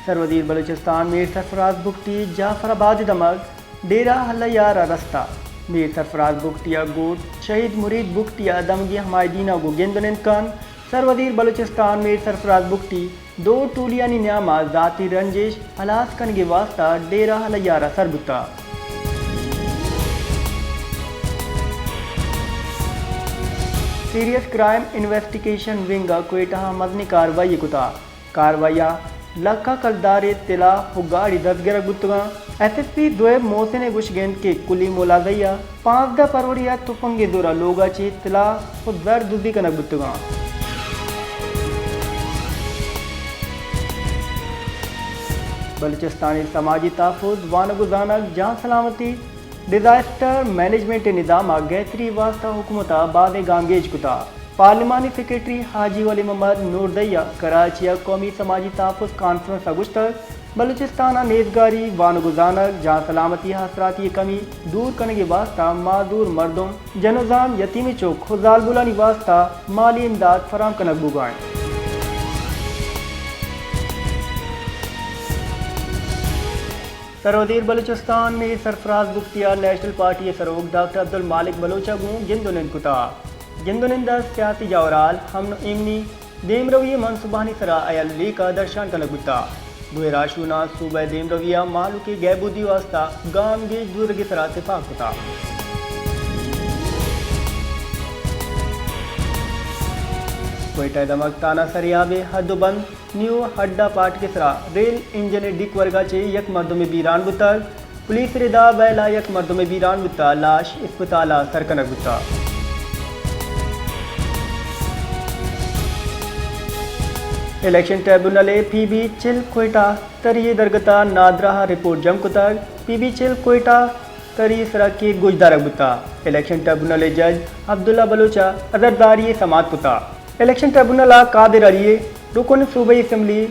سروزیر بلوچستان میر سرفراز بگٹی جعفر آباد ءِ دمگ ڈیرہ اللہ یار ءَ رستہ۔ میر سرفراز بگٹی ءِ گوٹ شہید مرید بگٹی ءِ دمگی ہمائدین ءَ گوں گند ءُ نند کنت۔ سروزیر بلوچستان میر سرفراز بگٹی دو ٹولیانی نیام ءَ ذاتی رنجش ہلاس کنگ ءِ واستہ ڈیرہ اللہ یار ءَ سر بوتگ۔ سیریس کرائم انویسٹیگیشن ونگ ءَ کوئٹہ ءَ مزنیں کاروائی کتگ۔ کاروائی ءَ لکھ ءَ کلدار ءِ طلا ءُ گاڑی دزگرگ بوتگ اَنت۔ ایس ایس پی زویب محسن ءِ گوشگ اِنت کہ کلی ملازہی ءَ پانزدہ فروری ءَ تپنگ ءِ زور ءَ لوگ ءَ چہ طلا ءُ زر دزی کنگ بوتگ اَنت۔ بلوچستان ءِ سماجی تحفظ، وانگ ءُ زانگ، جان سلامتی، ڈیزاسٹر مینجمنٹ ءِ نظام ءَ گہتری ءِ واستہ حکومت ءَ بازیں گامگیج کتگ۔ پارلیمانی سیکرٹری حاجی ولی محمد نوردئی ءَ کراچی ءَ قومی سماجی تحفظ کانفرنس ءَ گوشتگ، بلوچستان ءَ نیزگاری، وانگ ءُ زانگ، جان سلامتی ءِ آسراتی ءِ کمی دور کنگ ءِ واستہ معذور مردم، جن ءُ زام، یتیمیں چک ءُ زالبولانی واستہ مالی امداد فراہم کنگ بوگ ءَ اِنت۔ سروزیر بلوچستان میر سرفراز بگٹی ءَ نیشنل پارٹی ءِ سروک ڈاکٹر عبدالمالک بلوچ ءَ گوں گند ءُ نند کتگ۔ گند ءُ نند ءَ سیاسی جاورھال، امن ءُ ایمنی، دیمروی ءِ منصوبہانی سرا ائیل لیک ءَ درشان کنگ بوتگ۔ دوئیں راہشوناں صوبہ ءِ دیمروی ءَ مہلوک ءِ گہبودی ءِ واستہ گامگیج زورگ ءِ سرا تپاک کتگ۔ کوئٹہ ءِ دمگ تھانہ سریاب ءِ حد ءُ بند نیو ہڈا پاٹک ءِ سرا ریل انجن ءِ ڈیک ورگ ءَ چہ یک مردمے بیران بوتگ۔ پولیس ءِ ردا ویل ءَ یک مردمے بیران بوتگ، لاش اسپتال ءَ سر کنگ بوتگ۔ الیکشن ٹریبونل ءِ پی بی چل کوئٹہ تری ءِ درگت ءَ نادراہ ءَ رپورٹ جم کتگ۔ پی بی چل کوئٹہ تری ءِ سرا کیس گوشدارگ بوتگ۔ الیکشن ٹریبونل ءِ جج عبداللہ بلوچ ءَ عذرداری ءِ سماعت کتگ۔ الیکشن ٹریبونل ءَ قادر علی ءِ رکن صوبائی اسمبلی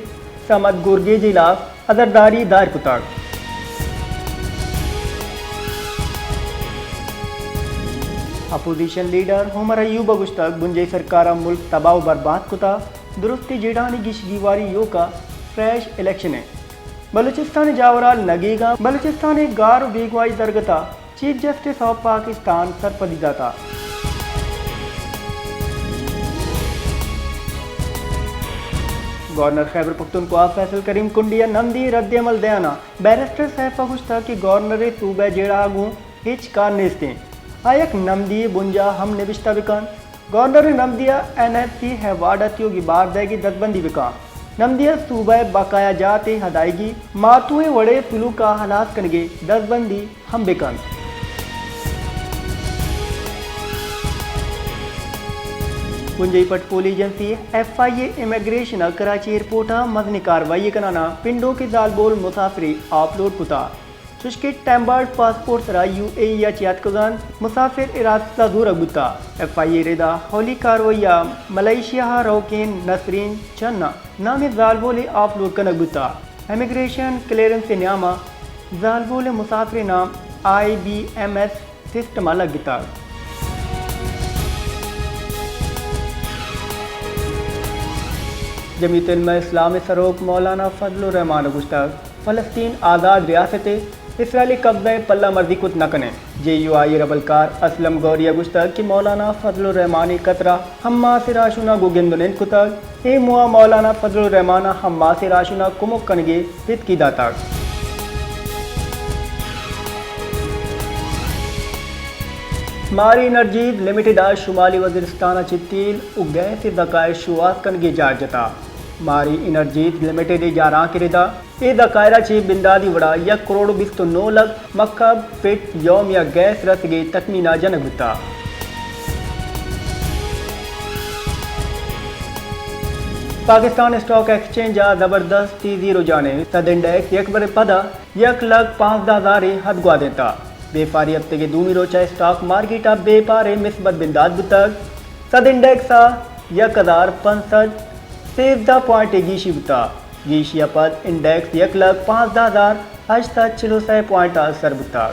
صمد گورگیج ءِ ہلاف عذرداری دائر کتگ۔ اپوزیشن لیڈر عمر ایوب ءَ گوشتگ، بنجاہی سرکار ءَ ملک تباہ ءُ برباد کتگ، درستیں جیڑھانی گیش گیواری ایوک ءَ فریش الیکشن اِنت۔ بلوچستان ءِ جاورھال نگیگ اَنت، بلوچستان ءِ گار ءُ بیگواہی درگت ءَ چیف جسٹس آف پاکستان سرپدی داتگ۔ گورنر خیبر پختونخوا فیصل کریم کنڈی ءَ نمدی رد عمل دیان ءَ بیرسٹر سیف ءَ گوشتگ کہ گورنر ءِ صوبہ ءِ جیڑہ ءَ گوں ہچ کار نیست اِنت۔ آ یک نمدی ءِ بنجاہ ہم نبشتہ بہ کنت۔ گورنر ءِ نمدی ءَ این ایف سی ایوارڈ ءَ تیوگی بار دئیگ ءِ دزبندی بہ کنت۔ نمدی ءَ صوبہ ءِ بقایا جات ءِ ادائیگی، ماتوئیں وڑ ءِ سلوک ءَ ہلاس کنگ ءِ دزبندی ہم بہ کنت۔ بنجاہی پٹ پولی ایجنسی ایف آئی اے امیگریشن ءَ کراچی ایئرپورٹ ءَ مزنیں کاروائی ءِ کنان ءَ پنڈوک ءِ زالبول مسافرے آف لوڈ کتگ۔ چوشکہ ٹیمبرڈ پاسپورٹ سرا یو اے ای ءَ چہ اتکگ اَنت، مسافر حراست ءَ زورگ بوتگ۔ ایف آئی اے ءِ ردا اولی کاروائی ءَ ملائیشیا ءَ روکیں نسرین چنا نامیں زالبولے آف لوڈ کنگ بوتگ۔ امیگریشن کلیئرنس ءِ نیام ءَ زالبول ءِ مسافر ءِ نام آئی بی ایم ایس سسٹم ءَ لگتگ۔ جمعیت علماء اسلام ءِ سروک مولانا فضل الرحمان ءَ گوشتگ، فلسطین آزاد ریاستے، اسرائیلی قبضہ ءِ پلہ مرزی کت نہ کنیں۔ جے یو آئی ءِ ربلکار اسلم غوری ءَ گوشتگ کہ مولانا فضل الرحمان ءِ قطر ءَ حماس ءِ راہشوناں گوں گند ءُ نند کتگ۔ اے موہ ءَ مولانا فضل الرحمان ءَ حماس ءِ راہشوناں کمک کنگ ءِ پتکی داتگ۔ ماری انرجیز لمیٹڈ ءَ شمالی وزیرستان ءَ چہ تیل ءُ گیس ءِ ذخائر شوہاز کنگ ءِ جار جتگ۔ ماری انرجیز لمیٹڈ ءِ جارانک ءِ ردا اے ذخائر ءَ چہ بنداتی وڑا یک کروڑ ءُ بیست ءُ نو لکھ مکعب فٹ یومیہ گیس رسگ ءِ تخمینہ جنگ بوتگ۔ پاکستان اسٹاک ایکسچینج ءَ زبردست تیزی رجحان ءَ، سدھ انڈیکس یک برے پدا یک لکھ پانزدہ ہزار ءِ حد گوادینتگ۔ بیپاری ہفتگ ءِ دومی روچ ءَ اسٹاک مارکیٹ ءَ بیپار ءِ مثبت بندات بوتگ۔ سدھ انڈیکس ءَ یک ہزار پنچ سد سیزدہ پوائنٹ ءِ گیشی بوتگ۔ گیشی ءَ پد انڈیکس یک لکھ پانزدہ ہزار ہشت سد چل ءُ سئے پوائنٹ ءَ سر بوتگ۔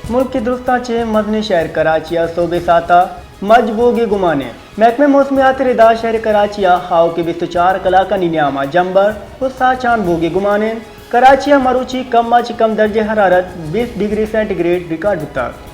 ملک ءِ درستاں چہ مزنیں شہر کراچی ءَ سہب ءِ ساعت ءَ مج بوگ ءِ گمان انت۔ محکمہ موسمیات ءِ ردا شہر کراچی ءَ آؤکیں بیست ءُ چار کلاکانی نیام ءَ جمبر ءُ ساچان بوگ ءِ گمان انت۔ کراچی ءَ مروچی کم ءَ چہ کم درجہ حرارت بیست ڈگری سینٹی گریڈ ریکارڈ بوتگ۔